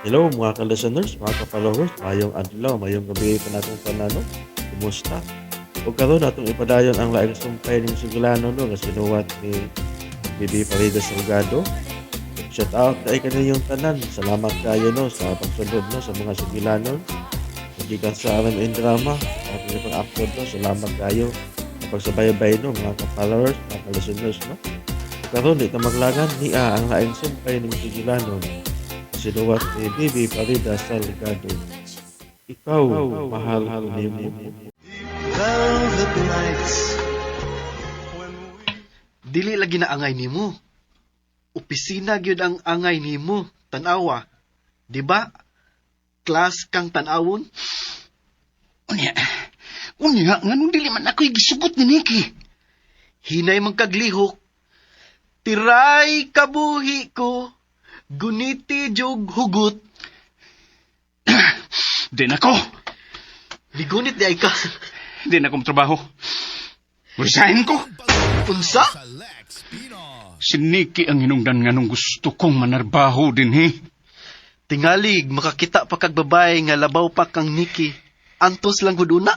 Hello mga ka-listeners, mga ka-followers, mayong adlaw, mayong gabi pa natong panano. Kumusta? Ug karon atong ipadayon ang laing sumpay ning Sugilano, no, nga sinuwat ni Bibi Farida Salgado. Shout out kay kaninyong tanan. Salamat kayo, no, sa pagsunod, no, sa mga Sugilanon. Gikan sa RMN Drama at ipang upload, no. Salamat kayo sa pagsubaybay, no, mga ka-followers, mga ka-listeners, no. Karon di ta maglagan, nia ang laing sumpay ning Sugilanon. Sinuwat ni Bibi Farida Salgado. Ikaw, Mahal Ko Nimo. Velvet nights. Dili lagi na angay nimo. Opisina gyud ang angay nimo, tan-awa. Di ba? Class kang tan-awon. Unya, unya, nganong dili man ako'y gisugot ni Nikki? Hinay man kaglihok. Tiray kabuhi ko, guniti jug hugot. Di na ko. Ligunit di ay ka. Di na ko trabaho. Resign ko. Unsa? Si Nikki ang hinungdan nganong gusto kong manarbaho din, he. Tingalig makakita pa kag babae nga labaw pa kang Nikki. Antos lang gud una.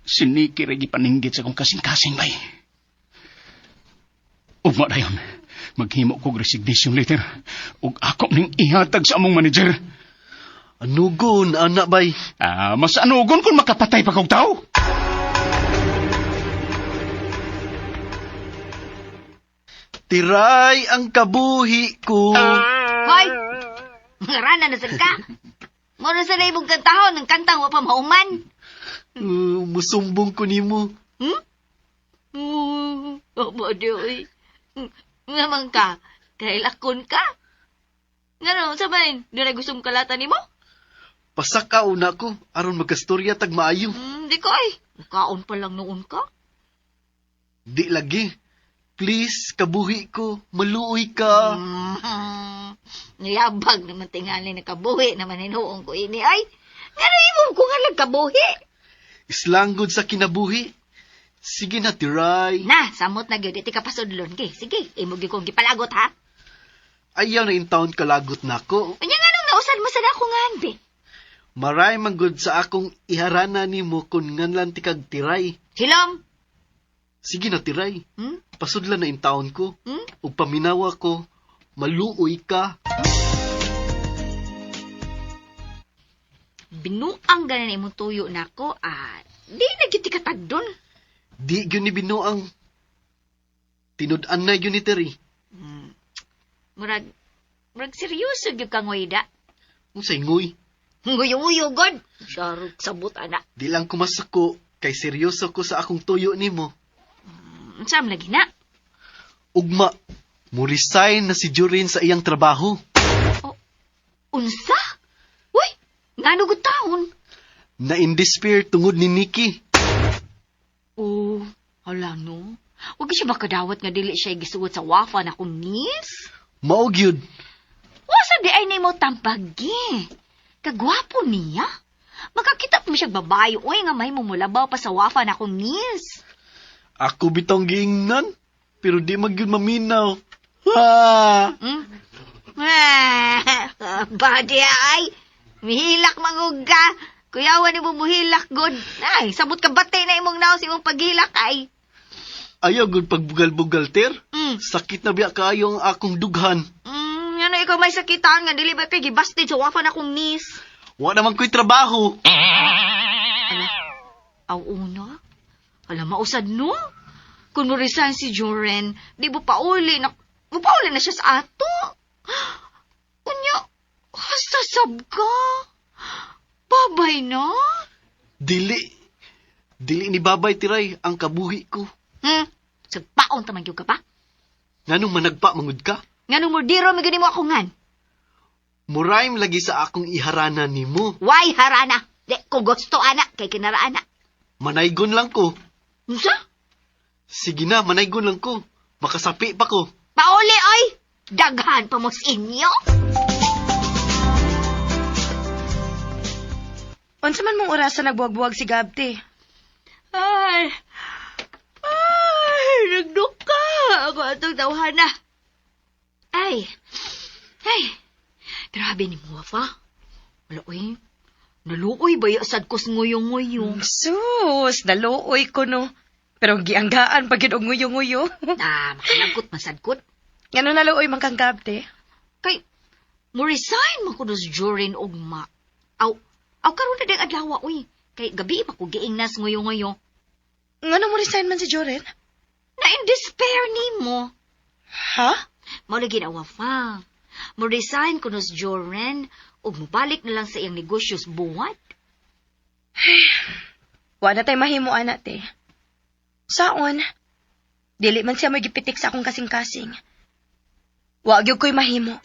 Si Nikki ray gipaninggit sa akong kasing-kasing, bay. Ugma dayon, maghimo kog resignation letter ug ako ning ihatag sa among manager. Anugon ana, bay? Ah, mas anugon kung makapatay pa kog tao. Tiray ang kabuhi ko. Hoy! Rana na sad ka. Mura sa imong kantahon, ang kantang wa pa mauman. Musumbong ko nimo. Hmm? Oh, bodoy. Nga man ka, kay lakon ka. Ngano, sa man, doon ay gustong kalata nimo? Pasaka una ko aron magkastorya tag maayo. Di ko ay. Kaon pa lang noon ka. Di lagi. Please, kabuhi ko. Maluoy ka. Niyabag naman tingali na kabuhi naman hinuong ko ini ay. Ngano imo ko nga lang kabuhi? Islanggod sa kinabuhi. Sige na, tiray. Na, samot na gyud di ka pasudlon gi. Sige, imo gyud kong gipalagot ha. Ayaw na in town kalagot nako. Unya nganong nausad mo sa ako nga be? Maray man gud sa akong iharana nimo kun nganlan ti kag tiray. Hilom. Sige na, tiray. Hmm? Pasudlan na in town ko. Hmm? Ug paminawa ko. Maluoy ka. Binuang ganan imong tuyo nako ah. Di na gyud ti katagdon. Di gyud ni binuang. Tinud-an na gyud ni Terry. Murag seryoso gyud ka ngoyda. Unsay ngoy? Nguyo-uyo god. Sharog sabot ana. Di lang ko masako kay seryoso ko sa akong tuyo nimo. Unsa man lagi na? Ugma, mo resign na si Jurin sa iyang trabaho. Unsa? Uy, ngano gud taon? Na in despair tungod ni Nikki. Oh, hala no. Wag siya makadawat nga dili siya gisuot sa wafa na kong nis. Mao gyud. Wasa di ay nimo tambagi. Kagwapo niya. Makakita pa mo siya babae, oy, nga may mumulabaw pa sa wafa na kong nis. Ako bitong giingnan, pero di man gyud maminaw. Ha! Hmm? Ah, body ay. Mihilak mangug ka. Kuyawan ni mo muhilak god. Ay, sabot ka bate na imong naos imong paghilak ay. Ayaw gud pagbugal-bugal, ter. Sakit na biya kaayo ang akong dughan. Ano ikaw may sakitan nga dili ba kay gibasted sa wafa na kong nis. Wa naman ko'y trabaho. Ala, aw una. Ala, mausad no. Kung mo resign si Joren, di mo pauli na, mo pauli na siya sa ato. Unya, hasasab ka. Babay na. Dili. Dili ni babay, tiray, ang kabuhi ko. Sagpaon taman gyud ka pa. Nganong managpa mangud ka? Nganong mordiro mi mo ako ngan. Muraim lagi sa akong iharana nimo. Why harana? Di ko gusto ana kay kinaraan na. Manaygon lang ko. Unsa? Sige na, manaygon lang ko. Makasapi pa ko. Pauli oy. Daghan pa mo sa inyo. Unsa man mong orasa nagbuwag-buwag si Gabte? Ay. Ay, nagduka. Ako atong tawhana. Ay. Ay. Grabe ni mo, Wafa. Wala, uy. Naluoy ba ya sad kos nguyong-nguyong? Sus, naluoy ko no. Pero gianggaan pa gyud og nguyo-nguyo. Ah, makalangkot masadkot. Ngano naluoy man kang Gab, te? Kay, mo resign man kuno si Jorin ugma. Aw, aw karon na ding adlaw, uy. Kay gabi pa ko giingnas nguyo-nguyo. Ngano mo resign man si Joren? Na in despair nimo. Ha? Mao lagi na Wafa. Mo resign kuno si Joren ug mobalik na lang sa iyang negosyo sa buwat. Wa na tay mahimo ana, te. Saon? Dili man siya may gipitik sa akong kasing-kasing. Wa gyud ko'y mahimo.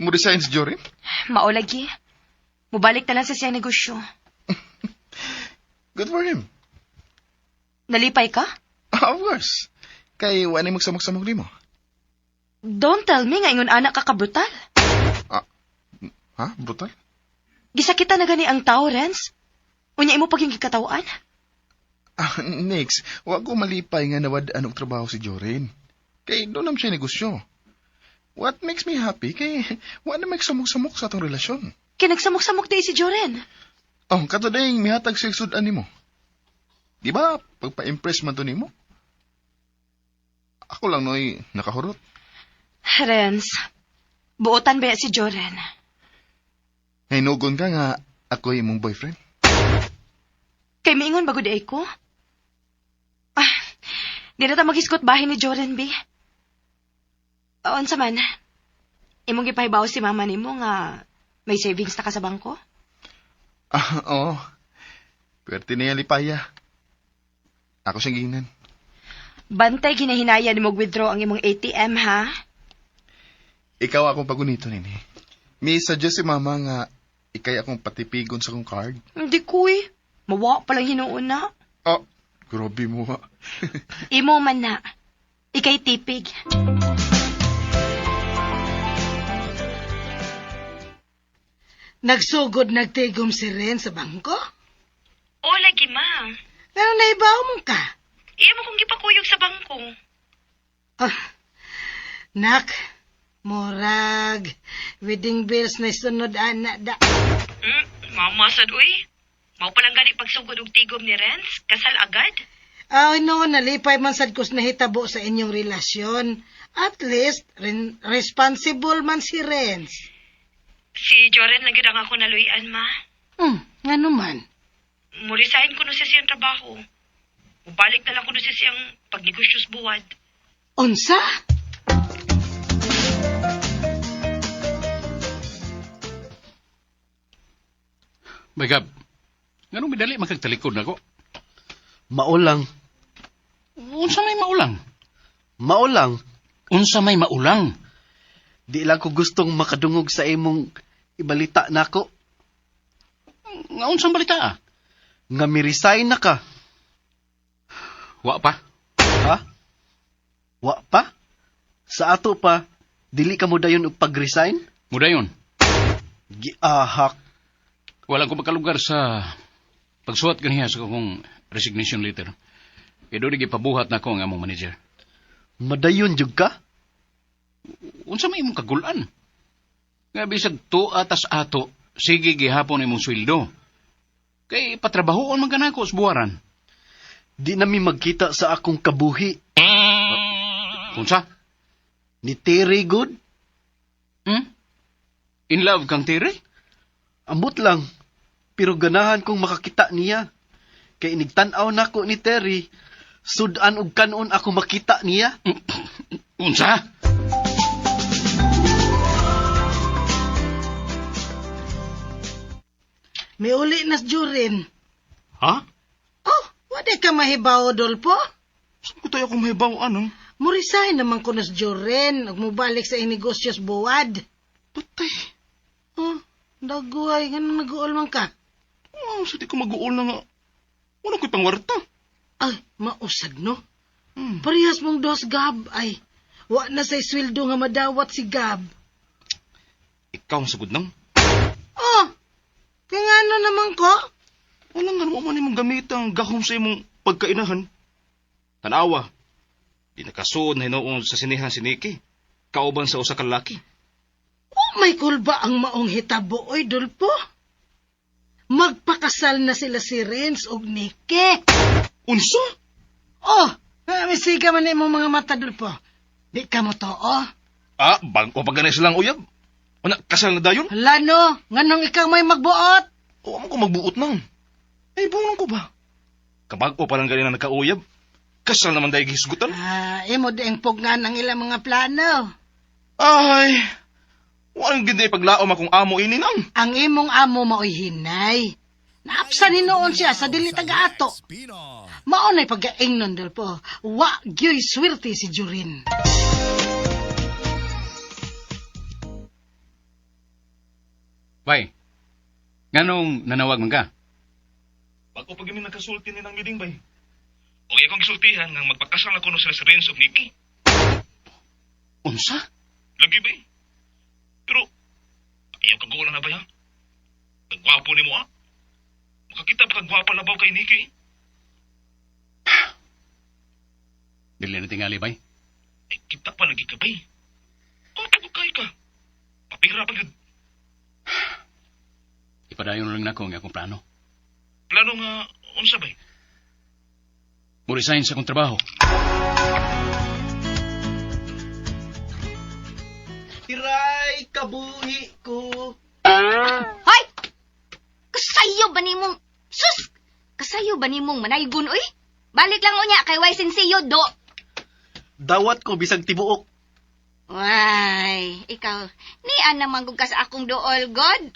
Mo resign si Jorin? Mao lagi. Mubalik na lang sa siyang negosyo. Good for him. Nalipay ka? Of course. Kay wa na magsamok-samok nimo. Don't tell me nga ingon anak ka kabrutal. Ha? Brutal? Gisakitan na gani ang tao, Renz. Unya imo pag yung gikatawan. Ah, next, wa ko malipay nga nawad-an og trabaho si Jorin. Kay doon naman siya negosyo. What makes me happy kay wa na magsamok-samok sa atong relasyon. Kinagsamok-samok di si Joren. Oh, kato ding mihatag siya sudan nimo. Di ba? Pagpa-impress man to nimo. Ako lang noy nakahurot. Renz, buotan ba si Joren? Hinugon ka nga ako imong boyfriend. Kay miingon bagod ay ko? Ah, di na ta maghisgot bahin ni Joren, bi. Unsa man, imong gipahibaw si mama nimo nga may savings na ka sa bangko? Ah, oo. Pwerte na yan, lipaya. Ako siyang giingnan. Bantay ginahinaya nimo withdraw ang imong ATM, ha? Ikaw akong pagunito, nini. May suggest si mama nga ikay akong patipigon sa akong card. Hindi ko eh. Mawa palang hinuon na. Oh, grabe mo ha. Imo man na. Ikay tipig. Nagsugod nagtigom si Ren sa bangko? O, lagi ma. Pero naibaw mo ka. Iya mo kong gipakuyog sa bangko. Ah, nak, murag, wedding bills na sunod ana da. Mama sad uy. Mao palang gani pagsugod og tigom ni Renz, kasal agad. Ay no, nalipay man sad kus nahitabo sa inyong relasyon. At least, responsible man si Renz. Si Joren lang gyud ang ako naluyan, ma. Ngano man? Mo-resign ko no siya siyang trabaho. Ubalik na lang ko no siya siyang pagnegosyo sa buwad. Unsa? Bay Gab, nganong midali makagtalikod nako? Maulang. Unsa may maulang? Maulang. Unsa may maulang? Di lang ko gustong makadungog sa imong ibalita nako Nga unsang balita ah? nga mi-resign na ka. Wa pa. Ha? Wa pa? Sa ato pa, dili ka mo dayon og pag-resign? Mudayon. Giahak. Wala ko makalugar sa pagsuwat ganiha sa akong resignation letter. Kay doon gipabuhat na ko ang among manager. Madayon jud ka? Unsa may imong kagulan? Nga bisag tuwa tas ato, sige gihapon imong sweldo. Kay patrabahoon man kanako sa buwaran. Di nami magkita sa akong kabuhi. Unsa? Ni Terry good? In love kang Terry? Ambot lang. Pero ganahan kong makakita niya. Kay inigtan-aw nako ni Terry, sudan og kanon ako makita niya. Unsa? Miuli na si Joren. Ha? Oh, wala ka mahibaw, Dolpo. Saan ko tayo akong mahibaw, ano? Mo-resign naman ko na si Joren ug mobalik sa iyang negosyo sa buwad. Patay. Oh, daguay, ganun nag-uol man ka. Oh, sa di ko mag-uol na nga. Wala ko'y pangwarta. Ay, mausad no? Parehas mong dos, Gab. Ay, wa na say sweldo nga madawat si Gab. Ikaw ang sagod nang. Oh, kaya nga ano naman ko? Wala nga naman imong gamit ang gahom sa imong pagkainahan. Tanawa. Di nakasuod na hinuon sa sinihan si Nikki. Kauban sa usa ka lalaki. Oh, may kulba ang maong hitabo, oy, Dulpo. Magpakasal na sila si Renz og Nikki. Unsa? Oh, misiga man imong mga mata, Dulpo. Di ka mo to, oh. Ah, bag-o pa ganay silang uyab. Una, kasal na dayon? Hala no, nganong ikaw may magbuot? O, amo ko magbuot nang. Ay, bungang ko ba? Kabag-o pa lang ganyan na nagkauyab. Kasal naman dahil gihisgutan. Ah, imo dieng pugnan ang ilang mga plano. Ay, walang gindi paglaom akong amo ini nang. Ang imong amo maoy hinay. Naapsan ni noon siya sa dili taga-ato. Mao na'y pagkaingnon, Dulpo. Wa gyoy swerte si Jurin. Bay, nganong nanawag man ka? Bago pa gini nagkasulti ni nang miding bay. O akong gisultihan nga magpakasal na kuno sila si Renzo ug Nikki. Unsa? Lagi bay. Pero ayaw kag na bay ha. Kagwapo nimo ah. Makakita pa kagwapa labaw kay Nikki. Dili na tingali, bay. Ay kita pa lagi ka bay. Gwapo ko kay ka. Papira pa gyud. Ipadayon lang nako ang akong plano. Plano nga unsa bay? Mo resign sa akong trabaho. Tiray, kabuhi ko. Hoy! Kasayo ba nimong... Sus! Kasayo ba nimong manaygon, uy? Balik lang unya kay way sensiyo, do. Dawat ko bisag tibuok. Way, ikaw, nian naman gud ka sa akong dool, God.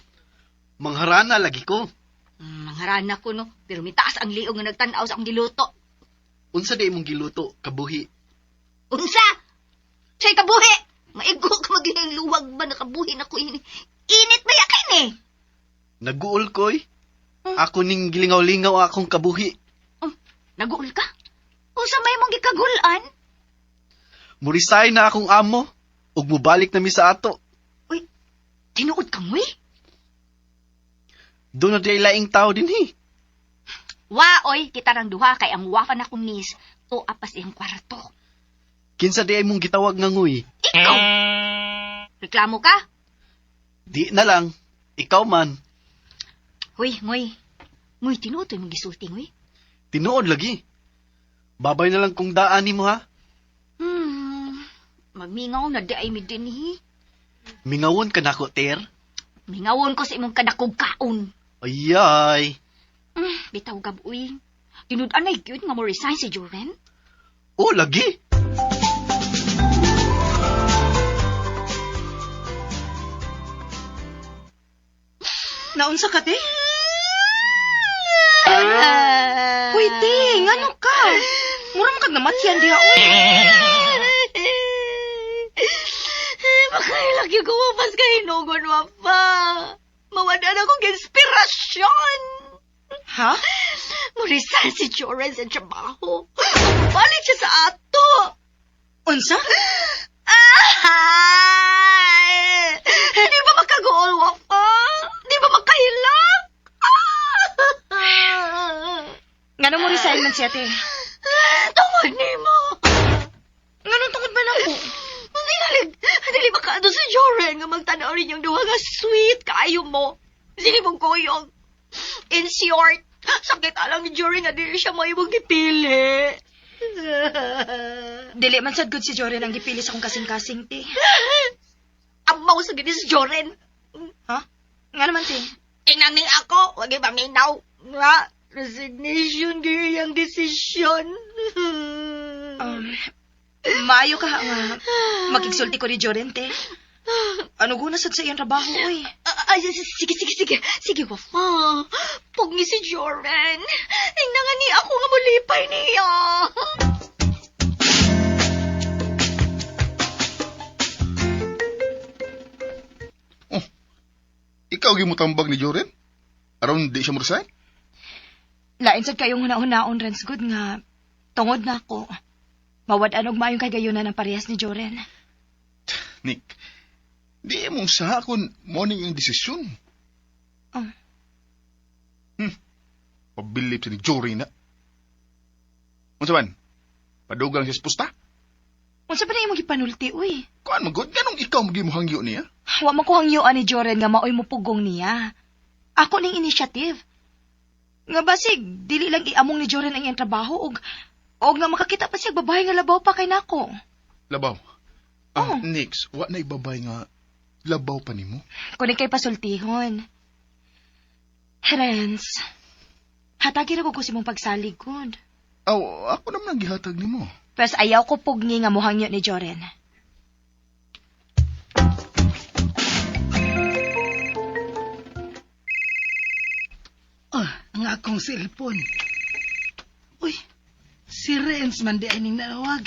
Mangharana lagi ko. Mangharana ko, no? Pero mitaas ang liog nga nagtan-aw sa akong giluto. Unsa di imong giluto, kabuhi? Unsa? Siya'y kabuhi! Maigo ka maging luwag ba nakabuhi na ko ini. Init ba yakin eh? Naguol koy. Ako ning gilingaw-lingaw akong kabuhi. Oh, naguol ka? Unsa may mong gikagulan? Murisay na akong amo ug mubalik na mi sa ato. Uy, tinuod ka mo eh? Doon na di ay laing tao dinhi. Wa, oy, kita rang duha kay ang wafa na kong nis. To apas iyang kwarto. Kinsa di ay mong gitawag nga nguy? Ikaw! Reklamo ka? Di na lang. Ikaw man. Huy, ngoy. Ngoy, tinuod to imong gisulti, ngoy. Tinuod lagi. Babay na lang kung daan nimo ha. Magmingaw na di ay mi dinhi. Mingawon ka nako, Ter. Mingawon ko sa imong kadakog kaon. Ayay. Bitaw gab uy. Tinud-an ay gyud nga mo resign si Joren. Oh, lagi. Naunsa ka, te? Uy, te, ngano ka? Mura man kag namatyan diha, uy. Makailak yung kumapas kay Hinugon, Wafa. Mawala na akong inspirasyon. Ha? Mo-resign si Joren sa trabaho. Balik siya sa ato. Unsa? Ay! Di ba makagool, Wafa? Di ba makahilak? Ah! Ngano mo resign man siya, te? Tungod nimo. Nganong tungod man ako? Dili, dili makaano si Joren nga magtanaw rin yung duha nga sweet kaayo mo. Sini mong kuyog. In short, sakit alam ni Joren nga dili siya mo imong gipili. Dili man sad good si Joren ang gipili sa akong kasing-kasing, te. Amaw sa gini si Joren. Ha? Nga naman, te? Inaning ako, wag ipaminaw. Nga, resignation gyud ang desisyon. Maayo ka ha nga. Makigsulti ko ni Joren, te. Ano guna sad sa iyang trabaho, uy? Ay, sige, sige, sige. Sige, Wafa. Pugni si Joren. Tingnan nga ni ako nga mulipay niya. Oh, ikaw gimutambag ni Joren? Aron di siya mo resign? Lain sad kayong huna-hunaon, Renz, good nga. Tungod na ako. Mawad-an og maayong kagayunan ang parehas ni Joren. Nick, di mo sa kung mo ning iyang desisyon. Oh. Pabilip sa ni Joren na. Unsa man? Padugang siya sa pusta. Unsa pa na imong gipanulti, uy? Kuan mo gud, ganong ikaw magimuhangyo niya? Wa man ko hangyoan ni Joren nga maoy mupugong niya. Ako ning initiative. Nga basig, dili lang iamong ni Joren ang iyang trabaho og og nga makakita pa siya babae nga labaw pa kay nako. Labaw. Ah, Oh. Nix, wa na ibabay nga labaw pa nimo. Kunin kay pasultihon. Renz, hatagi ra ko ko sa imong pagsalig gud. Aw, ako naman ang gihatag nimo. Pwes ayaw ko pugni nga muhangyo ni Joren. Oh, ang akong cellphone. Uy, si Renz man di ay ning nawag.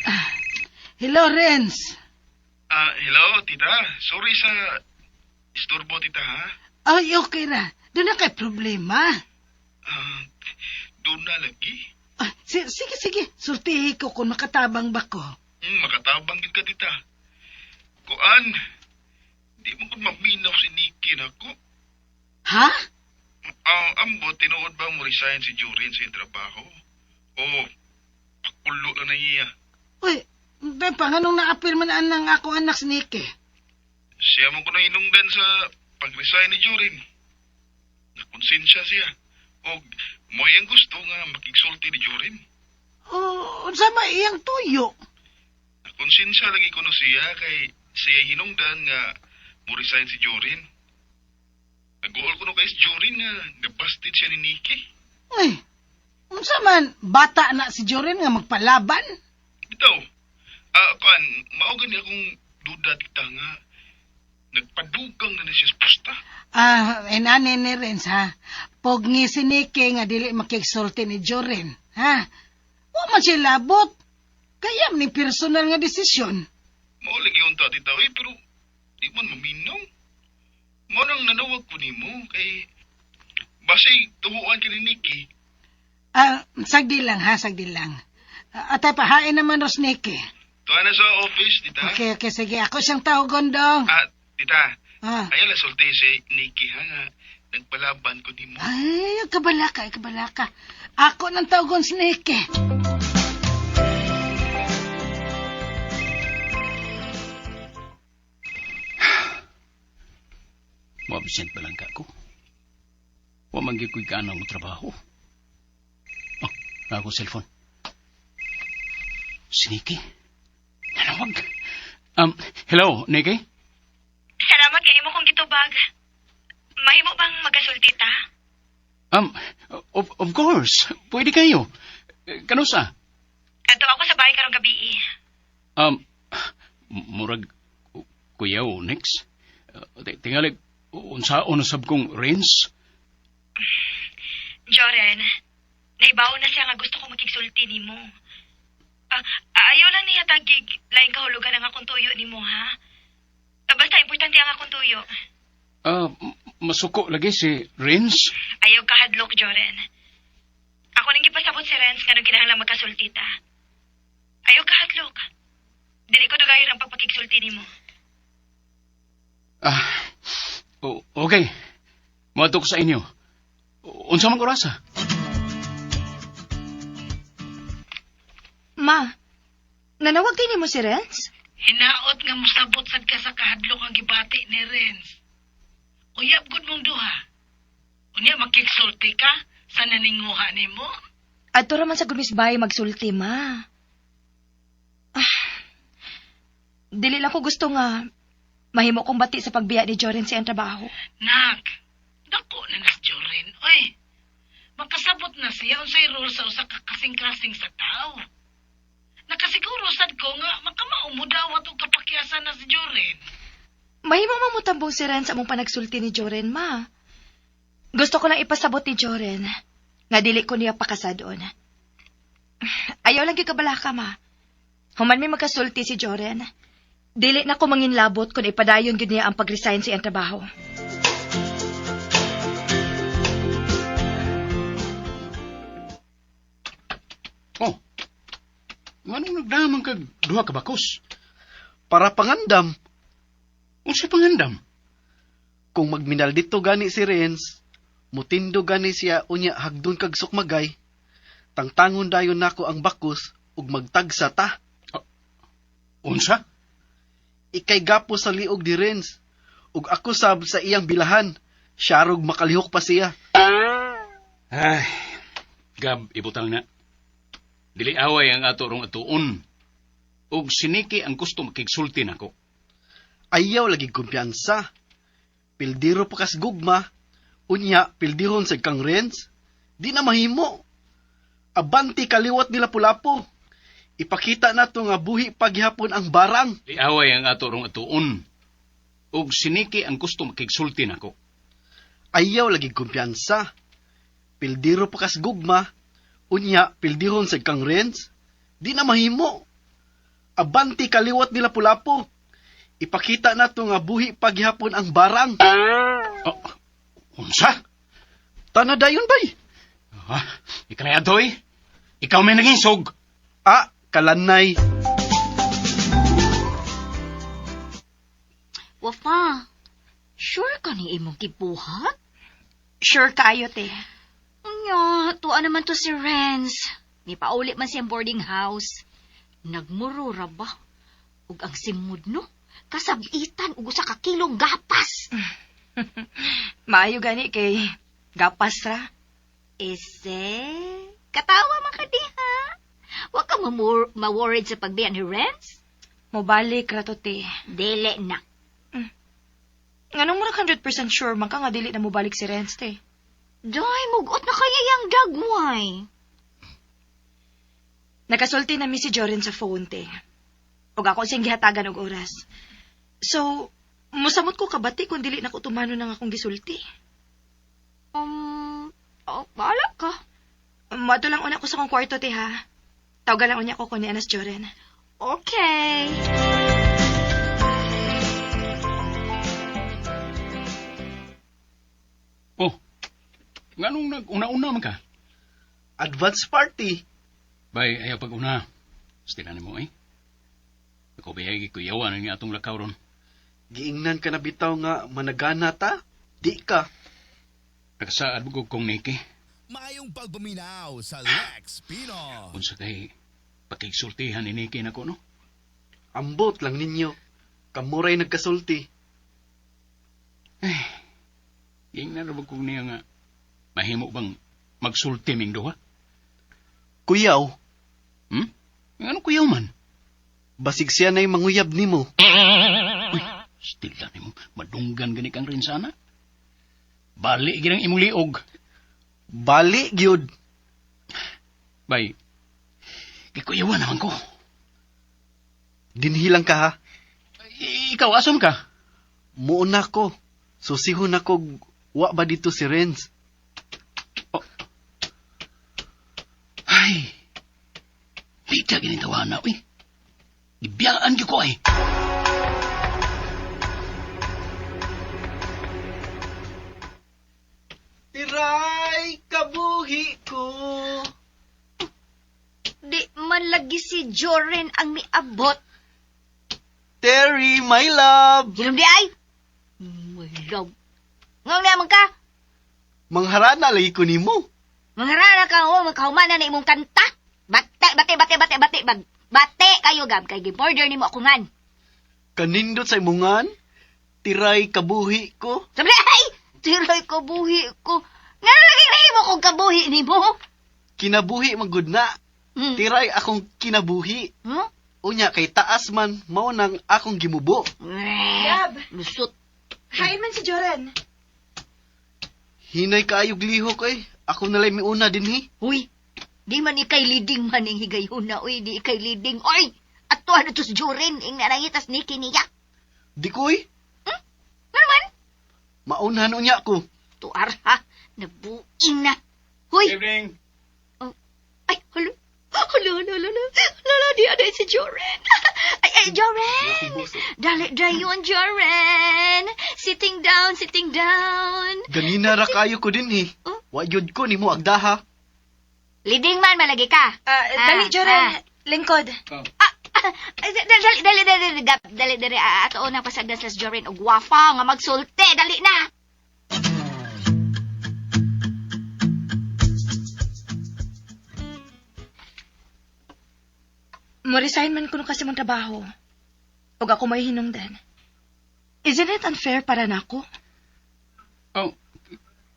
Ah, hello, Renz. Ah, hello, tita. Sorry sa istorbo, tita, ha? Ay, okay ra. Doon na kay problema. Ah, doon na lagi. Ah, sige, sige. Sultihi ko kung makatabang ba ko. Makatabang gid ka, tita. Kuan, di mo kun maminaw si Nikki nako. Ha? Ang ambo, tinuod ba mo resign si Jurin sa iyang trabaho? O, pakulo lang na iya. Uy, di pa, nganong naapil man anang ako anak si Nikki? Siya mo ko na hinungdan sa pag-resign ni Jurin. Nakonsensya siya. O, mo iyang gusto nga makigsulti ni Jurin. Oh, unsa man iyang tuyo? Nakonsensya lagi ko no siya kay siya hinungdan nga mo resign si Jurin. Nag-uol ko no kay si Jurin nga nabasted siya ni Nikki. Uy, unsa man bata na si Joren nga magpalaban? Bitaw, kuan, mao gani akong duda tita nga nagpadugang na na siya sa pusta. Ah, inani ni Renz, ha? Pugni si Nikki nga dili makigsulti ni Joren, ha? Wa man siya labot. Kaya ni personal nga desisyon. Mao lagi unta tita, eh, pero di man maminaw. Mao nang nanawag ko nimo kay basig tuhuan ka ni Nikki. Ah, sagdi lang ha, sagdi lang. Ah, atay pahain naman ros Nikki. Tuwa na sa office, tita. Okay, okay, sige. Ako siyang tawagon dong. Ah, tita, Ah. ayaw lang sulti si Nikki ha nga nagpalaban ko nimo. Ay, kabalaka, ay, kabalaka. Ako nang tawagon si Nikki. Mo absent ba lang ka ko? Wa man gyud ko'y kaanang mo trabaho. Oh, na akong cellphone. Si Nikki. Nanawag. Hello, Nikki? Salamat kay imo kong gitubag. Mahimo bang magasulti ta? Of course. Pwede kayo. Kanusa? Adto ako sa bahay karong gabi. eh. Murag, kuyaw, next. Tingali, unsaon na sab kong range? Joren, naibaw na siya nga gusto ko makigsulti nimo. Ah, ayaw lang niya tagig laing kahulugan ang akong tuyo nimo ha. Ah, basta importante ang akong tuyo. Ah, masuko lagi si Renz. Ayaw kahadlok, Joren. Ako nang gipasabot si Renz nga nung kinahanglan magkasulti ta. Ayaw kahadlok. Dili ko dugayon ang pagpakigsulti nimo. Ah, okay. Moadto ko sa inyo. Unsa man orasa? Ma, nanawag din mo si Renz? Hinaot nga mosabot sad ka sa kahadlok ang gibati ni Renz. Uyab gud mong duha. Unya makigsulti ka sa naninguha nimo. Adto ra man sa gumisbay magsulti, ma. Ah, dili lang ko gusto nga mahimo kong bati sa pagbiya ni Joren sa iyang trabaho. Nak, dako na nas Joren. Oy, makasabot na siya unsay role sa usa ka kasing-kasing sa tao. Nakasiguro sad ko nga makamao mo dawat og kapakyasan na si Joren. Mahimo mamutambong si Renz among panagsulti ni Joren, ma. Gusto ko lang ipasabot ni Joren nga dili ko niya pakasadon. Ayaw lang gyud kabalaka, ma. Human may magkasulti si Joren. Dili na ko manginlabot kung ipadayon gyud niya ang pag-resign sa iyang trabaho. Oh. Nganong nagdaman kag duha ka bakos? Para pangandam, Unsa pangandam? kung magminal dito gani si Renz, mutindo gani siya unya hagdon kag sukmagay. Tangtangon dayon nako ang bakus Ug magtagsa ta. Unsa? Ikay gapo sa liog ni Renz. Ug ako sab sa iyang bilahan. Siyarog makalihok pa siya. Ay, Gab, ibutang na. Dili away ang ato rong atuon. Ug siniki ang gusto makigsulti nako. Ayaw lagi kumpiyansa. Pildiro pa kas gugma. Unya, pildihon sa kang Renz. Di na mahimo. Abanti kaliwat nila pulapo. Ipakita na to nga buhi paghihapon ang barang. Dili away ang ato rong atuon. Ug siniki ang gusto makigsulti nako. Ayaw lagi kumpiyansa. Pildiro pa kas gugma. Unya, pildihon sa kang Renz. Di na mahimo. Abanti kaliwat nila pulapo. Ipakita na to nga buhi paghihapon ang barang. Oh, unsa? Tana dayon bay. Ha? Ikaw adoy? Ikaw may nanginsog. Ah, kalanay. Wafa, sure ka ni imong gibuhat? Sure kaayo, te. Unya, tuwa naman to si Renz. Ni pauli man siyang boarding house. Nagmuro ra ba? Ug ang simod no? Kasabitan ug usa ka kilong gapas. Maayo gani kay gapas ra. Ese, katawa man ka diha. Wa ka ma-worried sa pagbiya ni Renz? Mobalik ra to, te. Dili na. Nganong murag 100% sure man ka nga dili na mobalik si Renz, te. Day, mugot na kaya yang dagway. Nakasulti na mi si Joren sa phone, te. Ug ako siyang gihatagan og oras. So, musamot ko kabati kung dili na ko tumano ng akong gisulti. Oh, bahala ka. Moadto lang una ko sa akong kwarto, te, ha? Tawagan lang unya ko kung ni Anas Joren. Okay. Oh, nganong nag-una-una man ka? Advance party. Bay, ayaw pag-una. Stila nimo eh. Ako bayay gikuyawan ang atong lakaw ron. Giingnan ka na bitaw nga managana ta. Di ka. Nakasaad mo kong Nikki. Maayong pagpaminaw sa Lex Pino. Unsa kay pakigsultihan ni Nikki nako no? Ambot lang ninyo. Kamuray nagkasulti. Giingnan ra ba kong niya nga mahimo bang magsulti ming duha? Kuyaw, Hmm? Ngano kuyaw man? basig siya na'y manguyab nimo. Uy, stila nimo madunggan gani kang rinsana. Bali gid ang imong liog. Bali gyud. Bay, gikuyawan naman ko. Dinhilang ka ha. Ikaw asom ka? Muuna ko. Susihon ako wa ba dito si Renz? Ay, bita ginitawa na, uy. Gibiyaan gyud ko ay. Tiray kabuhi ko. Di man lagi si Joren ang miabot. Terry, my love. Hilom di ay. My love. Ngong naman ka. Mangharana lagi ko nimo. Mangarara ka o, magkahumanan na imong kanta. Bate, bate, bate, bate, bate, bag, bate kayo gab kay gi-border nimo ako ngan. Kanindot sa imungan. Tiray kabuhi ko. Sabi ay, tiroy ko buhi ko. Nga lagi na mo kong kabuhi nimo. Kinabuhi magud na. Hmm. Tiray akong kinabuhi. Hmm? Unya kay taas man mao nang akong gimubo. Gab! Lusot. Hain man si Joren. Hinay kaayog lihok eh. Ako nalay miuna dinhi. Uy, di man ikay leading man ang higayuna, uy, di ikay leading. Oy, ato ano to si Joren, ing narangitas ni kiniya. Di ko eh. Ano man? Maunhan unya ko. Tuar ha, nabuing na. Huy, Evening. ay, halo. Halo, halo, halo, halo. Halo, di ada si Joren. Ay, ay, Joren. Dali, dayon, Joren. Sitting down, sitting down. Ganina ra kayo ko dinhi. Oh? Wa gyud ko nimo agdaha. Leading man, malagi ka. Dali, Joren. ah. Lingkod. Ah, ah, dali, dali, dali, dali, dali, dali, dali, ato na pasagdan sa Joren og wafa nga magsulti, dali na. Mo-resign man kuno kasi mong trabaho. Ug ako may hinungdan. Isn't it unfair para nako? Oh,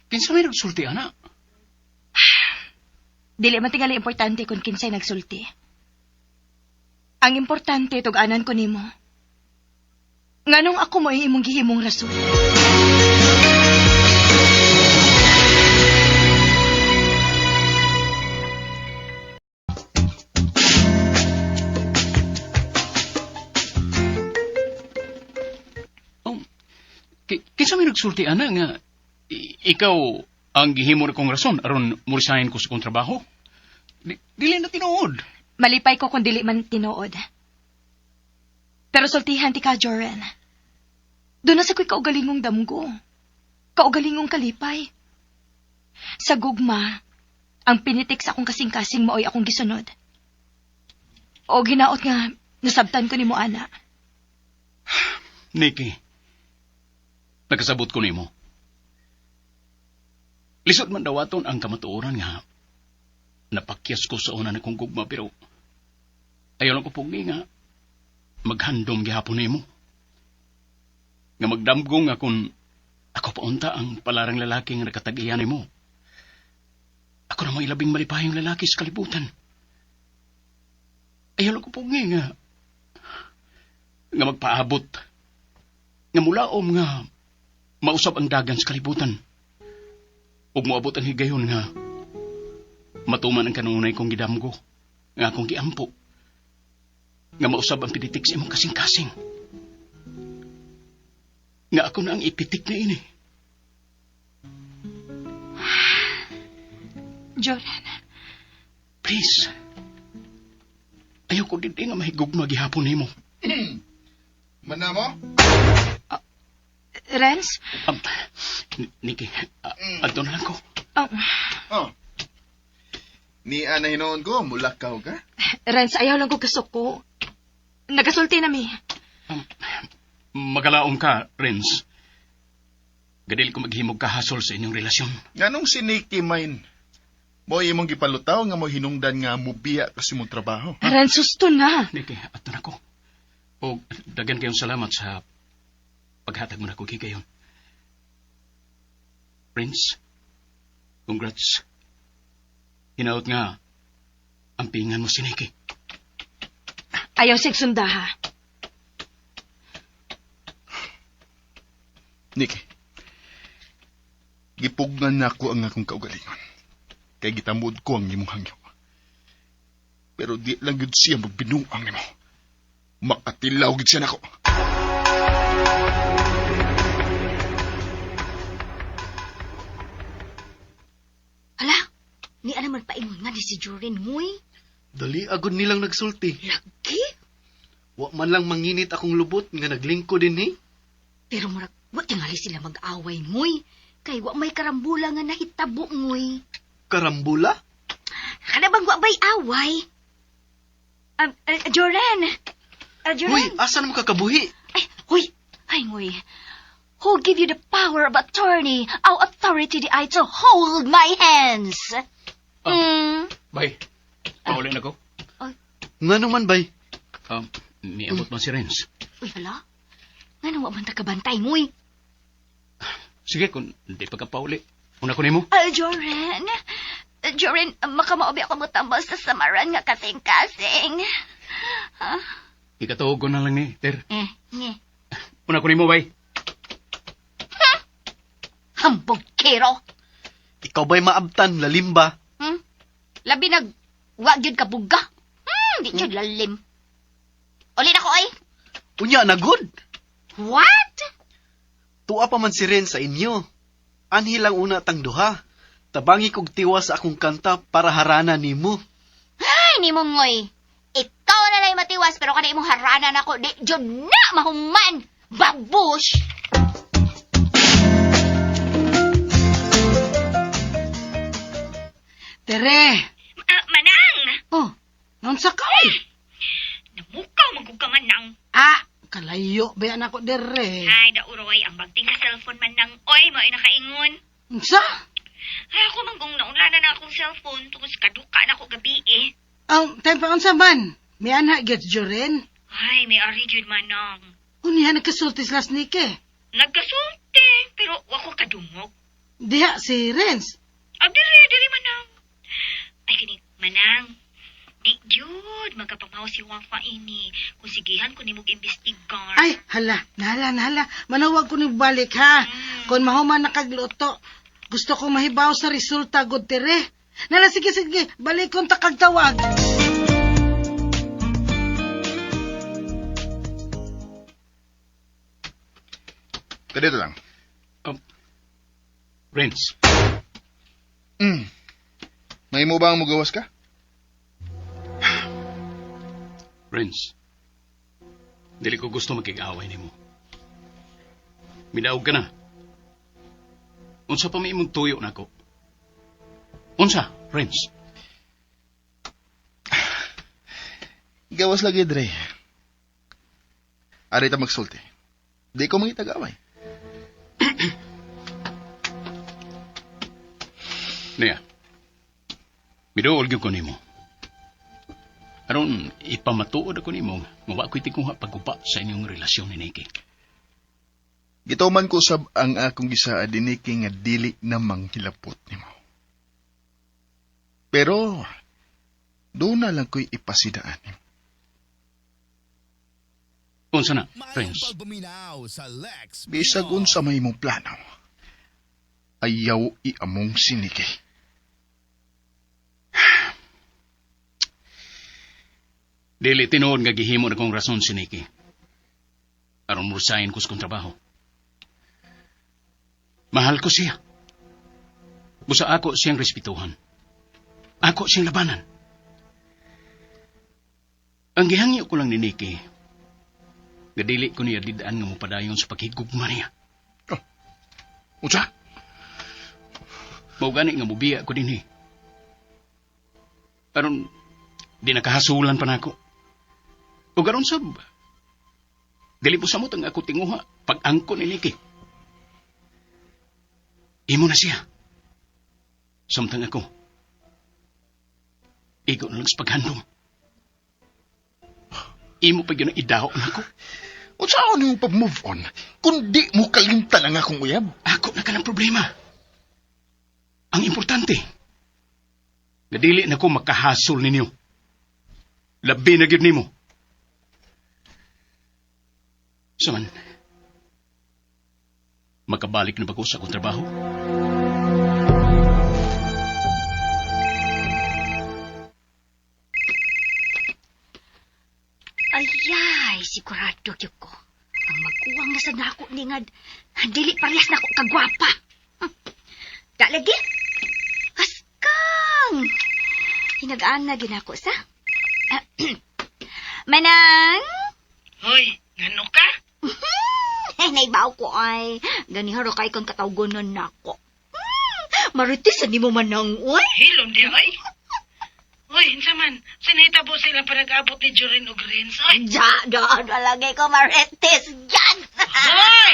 kinsa may nagsulti, ana? Dili man tingali importante kung kinsay nagsulti. Ang importante tug-anan ko nimo. Nganong ako mo imong gihimong rason? Oh, kinsa may nagsulti, ana, nga ikaw ang gihimo na kong rason aron mo-resign ko sa kong trabaho? Dili na tinuod. Malipay ko kung dili man tinuod. Pero sultihan ti ka, Joren. Doon na sa ko'y kaugalingong damgo. Kaugalingong kalipay. Sa gugma, ang pinitik sa akong kasing-kasing maoy akong gisunod. O ginaot nga, nasabtan ko ni mo, ana. Nikki, nakasabot ko nimo. Lisod man dawaton ang kamatuoran nga napakyas ko sa una na kong gugma pero ayaw lang ko pugni nga maghandom gihapon nimo. Nga magdamgo nga kung ako paunta ang palarang lalaki nga nakatag-iya nimo. Ako na may labing malipayong lalaki sa kalibutan. Ayaw lang ko pugni nga magpaabot nga mulaom nga mausab ang dagan sa kalibutan. Ug moabot ang higayon nga matuman ang kanunay kong gidamgo, nga akong giampo, nga mausab ang pinitik sa imong kasing-kasing. Nga ako na ang ipitik na ini. Joren, Please. Ayaw ko din nga mahigugma gihapon nimo. Manamo? Renz? Nikki, adto na lang ko. Oh, Oh. Ni ana hinuon ko, mulakaw ka? Renz, ayaw lang ko kasuko. Nagasulti na mi. Magalaom ka, Renz. Gadil ko maghimog kahasol sa inyong relasyon. Nganong si Nikki mine? Mo imong gipalutaw nga mo hinungdan nga mubiya kasi mong trabaho. Ha? Renz, susto na. Nikki, adto na ko. O daghan kayong salamat sa paghatag mo na ko gigayon. Prince, congrats. Hinaot nga, ang pingan mo si Nikki. Ayaw siyang sundaha. Nikki, gipugnan na ako ang akong kaugalingon. Kay gitamod ko ang imong hangyo. Pero di lang yun siya magbinuang nimo. Makatilaw gid siya nako. Hala, ni ana man paingon nga ni si Joren, huy. Dali agad nilang nagsulti. Lagi. Wa man lang manginit akong lubot nga naglingko din eh. Pero murag, wa tingali sila mag-away, ngoy. Kay wa may karambula nga nahitabo, ngoy. Karambula? Kana bang wa bay away? Joren! Joren! Uy, asa na mo kakabuhi? Ay, huy! Ay, ngoy. Who give you the power of attorney, our authority di I to hold my hands? Ah. Mm. Bay, pauli na ko. Nga naman, bay. Miabot man si Renz. Uy, hala. Nga wa man ta kabantay, ngoy. Sige, kung di pa ka pauli. Una ko nimo. Joren. Joren, makamaobi ako motambal sa samaran nga kasing-kasing. Ha? Ikatuog ko na lang ni, Ter. Eh, nge. Una ko nimo, bay. Hambog kero. Ikaw ba'y maabtan, lalim ba? Labi nag, wa gyud ka buga. Di gyud lalim. Uli na ko, ay. Unya na good. What? Tuwa pa man si Ren sa inyo. Anhi lang una tang duha. Tabangi kog tiwa sa akong kanta para harana nimo. Ay, ni mo ngoy. Ikaw na lang matiwas, pero kada imong harana nako, di jud na mahuman. Babush! Tere! Manang! Oh, Naunsa ka, oy? Namukaw magug ka manang. Ah, kalayo ba yan ako dere? Ay, dauroy, ang bagting sa cellphone manang. Oy, mao'y nakaingon. Unsa? Ay, ako manggong naunlanan na akong cellphone tungkol sa kaduka na ako gabi eh. Ang time pa unsa man? Mianha gyud Joren. Ay, may ari gyud manang. Unya nagkasulti sila sa Nikki. Nagkasulti, pero wa ko kadungog. Diha si Renz. Ah, diri, diri manang. Ay, kini, manang. Di gyud magkapamaw si Wafa ini. Kung sigihan ko nimog imbestigar. Ay, hala, nahala, nahala. Manawag ko ni balik ha. Kung mahuman nakagluto. Gusto ko mahibaw sa resulta, good tere. Nala, sige, sige, balik kong takagtawag. Kadito lang. Renz, May mo ba ang mugawas ka? Renz. Dili ko gusto makig-away nimo. Midaog ka na. Unsa pa may imong tuyo nako? Unsa, Renz? Gawas lagi, Dre. Ari ta magsulti. Di ko mangitag-away. Niya. Miduol gyud ko nimo. Aron ipamatuod ako nimo nga wa ko'y tikuha pagguba sa inyong relasyon ni Nikki. Gituman ko sab ang akong gisaad ni Nikki nga dili na manghilapot nimo. Pero doon na lang ko'y ipasidaan nimo. Unsa na, Mayong Renz? pagpaminaw sa Lex Bisag Pinoy. unsa may imong plano. Ayaw iamong si Nikki. Dili tinuod nga gihimo na kong rason si Nikki. Aron mo-resign ko sa kong trabaho. Mahal ko siya. Busa ako siyang respetuhan. Ako siyang labanan. Ang gihangyo ko lang ni Nikki, nga dili ko niya didaan nga mopadayon sa paghigugma niya. Unsa? Mao gani nga mubiya ko dinhi. Aron di nakahasulan pa nako. Ug aron sab dili po samot ang ako tinguha pag angko ni Nikki. Imo na siya. Samtang ako. Igo na lang sa paghandom. Imo pa gyud ang idaho nako. Unsa ako nimo pag-move on kung di mo kalimtan ang akong uyab? Ako na ka ng problema. Ang importante, nga dili na ko makahasol ninyo. Labi na gyud nimo. Saman, makabalik na ba ko sa akong trabaho? Ayay, sigurado gyud ko. Ang magkuwang na sa nako ni nga dili parehas nako kagwapa. Da lagi. Askang. Hinagaan na ginako sa. Manang. Hoy, ngano ka? Ay, naibaw ko ay. Ganiharo kay kang katawgonon nako. Marites sa nimo manang oy. Hilom di ay. Hoy, unsa man? Sinahitabo sila pa nag-abot ni Joren og Renz. Oy, Ja, da, da lagi ko marites yan. hoy!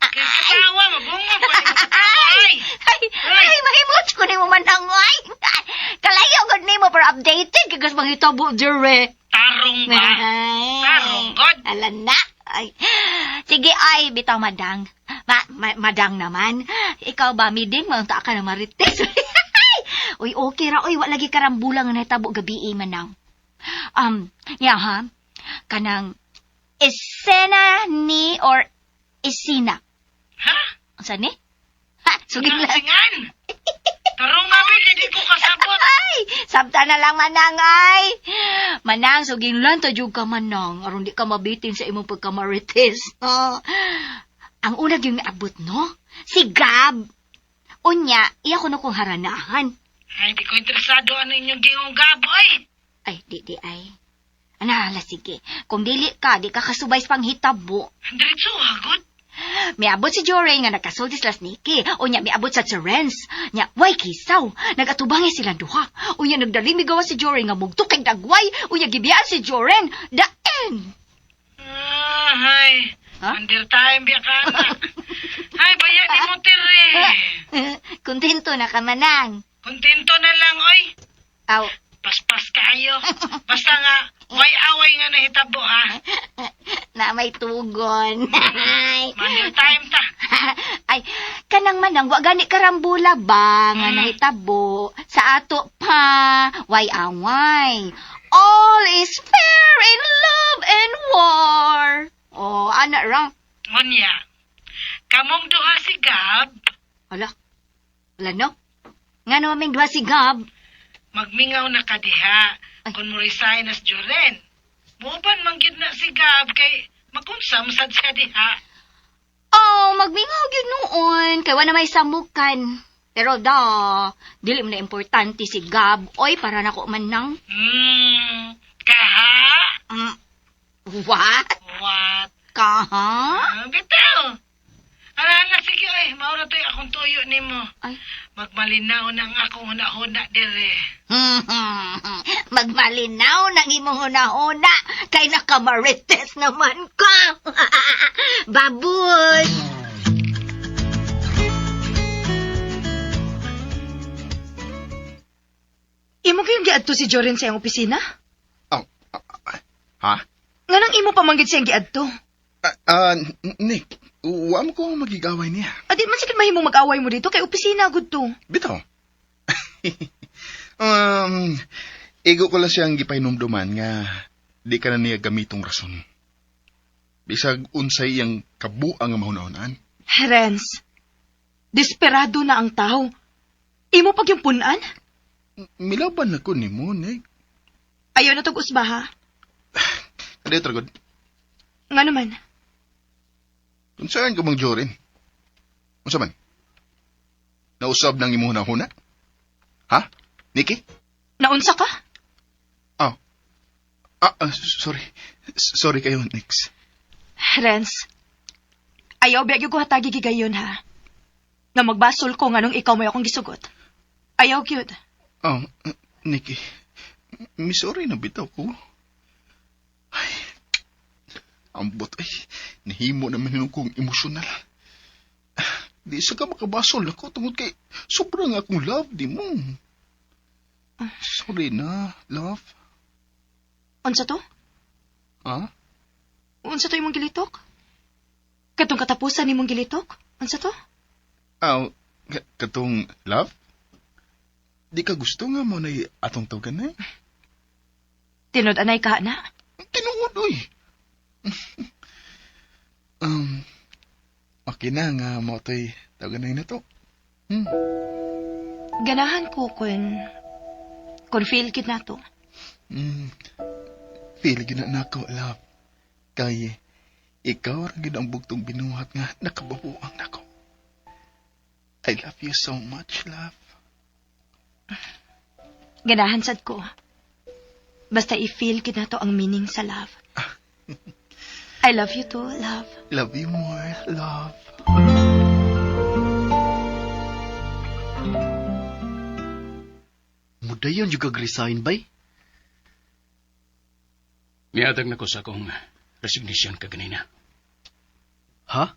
Kay katawa, mabungo pa ni Ay! Ay, ay, mahimot ko nimo manang oy. Kalayo gud nimo pero updated kay gas manghitabo dire. Tarong ba? Tarong god. Ala na. Ay. Sige ay, bitaw madang. Madang naman. Ikaw ba miding maunta ka na marites. Uy, okay ra oy, wa lagi karambulang nga nahitabo gabi eh, manang. Ya ha. Kanang esena ni or esina. Ha? Unsa ni? Ha, sugid lang. Singan! Tarong nga ba, kay di ko kasabot. Ay, sabta na lang manang ay. Manang suging lang ta jud ka manang aron di ka mabitin sa imong pagkamarites. Oh. Ang una gyud abot no, si Gab. Unya, iya ko na kong haranahan. Ay, di ko interesado ano inyong gingong gaboy. Ay, di di ay. Ana, ala, sige. Kung dili ka, di ka kasubay sa panghitabo. Diretso, hagod. Miabot si Joray nga nagkasulti sila sa Nikki. Unya, miabot sa si Renz. Nya, way kisaw. Nagatubangi silang duha. Unya, nagdali migawa si Joray nga mugto kay dagway. Unya, gibiyaan si Joren. Daen! Ah, hay. Ha? Under time, biya ka na. Hay, baya ni mo, tire. Kontento na ka, Manang. Kontento na lang, oy. Aw, Paspas kayo. Basta nga, Way away nga nahitabo ha. Na may tugon. Mandil time ta. Ay, kanang manang wa gani karambula ba nga nahitabo sa ato pa. Way away. All is fair in love and war. Oh, ana ra. Unya. Kamong duha si Gab, Ala. Ala no. Nga naman aming duha si Gab. Magmingaw na ka diha. Ay. Kung mo resign as Joren. Muuban man gyud na si Gab kay makunsam sad siya diha. Oh, magmingaw gyud noon kay wa na may samukan. Pero da, dili man na importante si Gab. Oy, para nako man nang. Kaha? What? What? Kaha? Ah, bitaw. Ala, ala, sige, oy. Mao ra to'y akong tuyo nimo. Ay. Magmalinaw na ang akong huna-huna dire. Magmalinaw ng imong huna-huna kay nakamarites naman ka. Baboy! Imo kayong giadto si Joren sa iyang opisina? Oh, ha? Nganong imo pamanggid siyang giadto? Nick, wa mo ko magigaway niya. Adi man sakit mahimong mag-away mo dito kay opisina gud to. Bitaw. Igo ko lang siyang gipainomduman nga di ka na niya gamitong rason. Bisag unsay iyang kabuang nga mahuna-hunaan. Renz, desperado na ang tao. Imo pag yung punan? Milaban na ko ni mo, Nick. Ayaw na tog usba ha. Kadiyo, Tragod. Nga naman, Concern ka bang Jorin? Unsa man? Nausab ng imong huna-huna? Ha? Nikki? Naunsa ka? Oh. Sorry. Sorry kayo, Nix. Renz, ayaw biya ko hatagi gigayon ha. Nga magbasol ko nganong ikaw may akong gisugot. Ayaw gyud. Oh, Nikki. Sorry na bitaw ko. Ay, ambot ay. Nahimo naman yun kong emosyonal. Di sa ka makabasol ako tungod kay sobrang akong love di mo. Sorry na, love. Unsa to? Ha? Unsa to imong gilitok? Katong katapusan nimong gilitok? Unsa to? Aw, katong love? Di ka gusto nga mo na atong tawagan eh? Tinud anay ka na. Tinuod, uy. Okay na nga mo to'y tawagan na to. Ganahan ko kun feel kid na to. Feel gyud na nako, love. Kay ikaw ra gyud ang bugtong binuhat nga nakababuang nako. I love you so much, love. Ganahan sad ko. Basta i-feel kid na to ang meaning sa love. I love you too, love. Love you more, love. Mudayon yung kag-resign, bay. Niatag na ko sa akong resignation kaganina. Ha?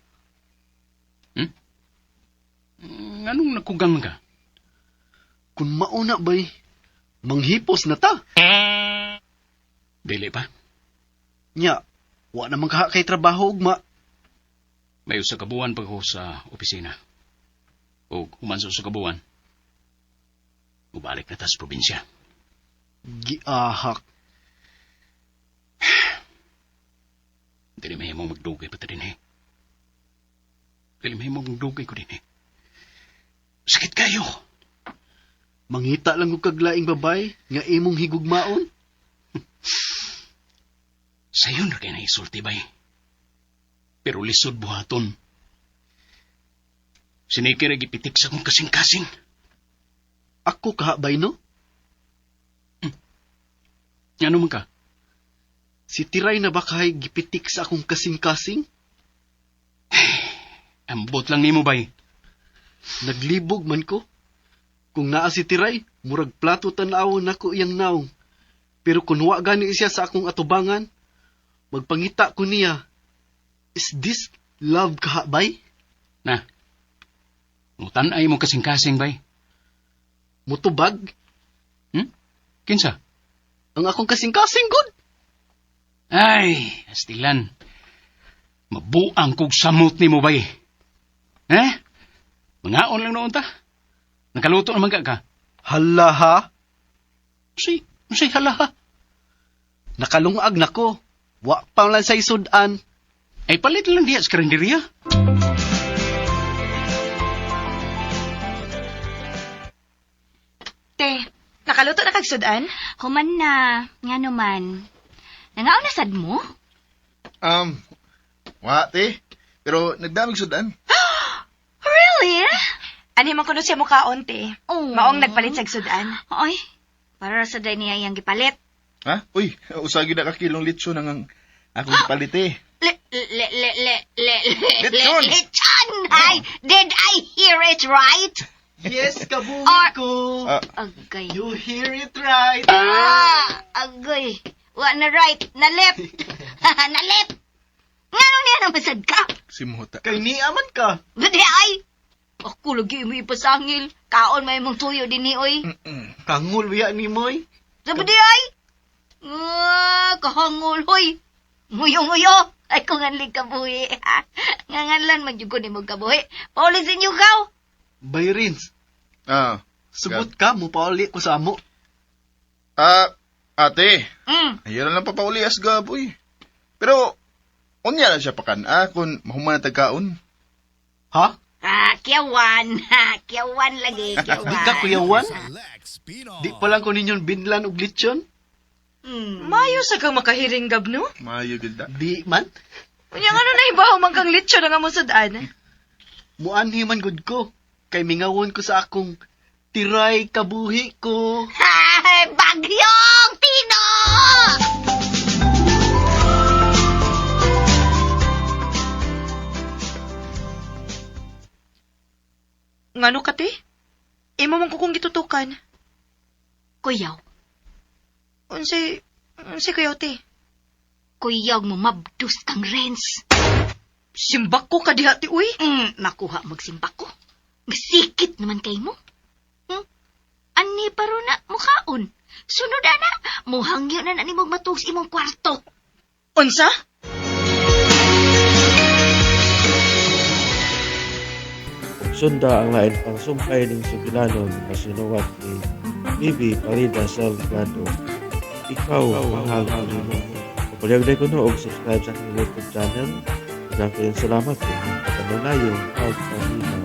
Anong nakugang ka? Kung mauna, bay, manghipos na ta. Dili pa. Nya, wa naman kaha kay trabaho ugma. May usa ka buwan pa ko sa opisina. O human sa usa ka buwan, mubalik na ta sa probinsya. Giahak. Dili mahimong magdugay pa ta dinhi. Dili mahimong magdugay ko dinhi. Sakit kayo. Mangita lang og kaglaing babay nga imong higugmaon. Sayon ra kay naisulti bay. Pero lisod buhaton. Sinikir gipitik sa akong kasing-kasing. Ako kaha bay no? Ano man ka? Si Tiray na ba kahay gipitik sa akong kasing-kasing? Ambot lang nimo bay. Naglibog man ko. Kung naa si Tiray, murag plato tan-awon nako iyang naong. Pero kung wa gani siya sa akong atubangan, magpangita ko niya. Is this love kaha bay? Na. Mutan-ay mo kasing-kasing bay. Mutubag? Kinsa? Ang akong kasing-kasing good. Ay, astilan. Mabuang kog samot ni mo bay. Eh? Mangaon lang noon ta. Nakaluto naman ka ka. Hala ha? Si, si hala ha. Nakalungag nako. Wa pa lang sa isudan. Ay palit lang diya sa karinderya. Te, nakaluto na kag sudan? Human na, nga naman. Nangaon na sad mo? Wa, te. Pero nagdamig sudan. Really? Ani man kuno siya mukaon, te. Oh. Maong nagpalit sa sudan. Oy, para sa day niya iyang gipalit. Ha? Uy, usagi na kakilong litso nang ang akong gipalit eh. Le, le, le, le, le, le, Lechon! le, lechon! Ay, did I hear it right? Yes, kabuhi Or- ko. Ah, Agay. You hear it right. Ah, agay. Wa na right, na left. Na left. Ngano niya naman sad ka? si Mota. Kay niya man ka. Bade ay. Ako lagi mo ipasangil. Kaon may mong tuyo din ni oy. Kangol wiya ni moy. Sabi di ay. Ah, kahangol hoy. Nguyo-nguyo. Ay kung anlig kabuhi. Nganganlan man jud ko nimo kabuhi. Pauli sa inyo kaw. Bay Rins, Ah, sugot ka mo pauli ko sa amo. ah, ate. Mm. Ayaw na lang papauli as gaboy. Pero, unya na siya pakan, ah, kung mahuman na tagkaon. Ha? Ah, kiyawan. Ha, kiyawan lagi, kiyawan. Di ka kuyawan? Sa Lex Pinoy. Di pa lang ko ninyon binlan og lechon? Mm. Mayo sa kang makahiring gab, no? Maayo gid da. Di man. Unya nga na ibaw man kang lechon ang among sudan. Muanhi man gud ko. Kay mingawon ko sa akong tiray kabuhi ko. Ay, bagyong Tino! Ngano ka, te? Imo man ko kung gitutukan. Kuyaw, Unsay, unsay kuyaw, te? kuyaw mo mabdus kang Renz. Simbak ko ka diha, te, uy. Makuha magsimba ko. Masikit naman kay mo. Hmm? Ani paro na mukhaon. Sunod ana, muhangyo na na ni mong matugs imong kwarto. Unsa? Ug sunda ang lain pang sumpay ning sugilanon nga sinuwat ni Bibi Parida Salgado. Ikaw, mahal ko nimo. Papalyag ko no og subscribe sa aking YouTube channel. Daghang kayong salamat sa inyong patanulayong pagpaminaw.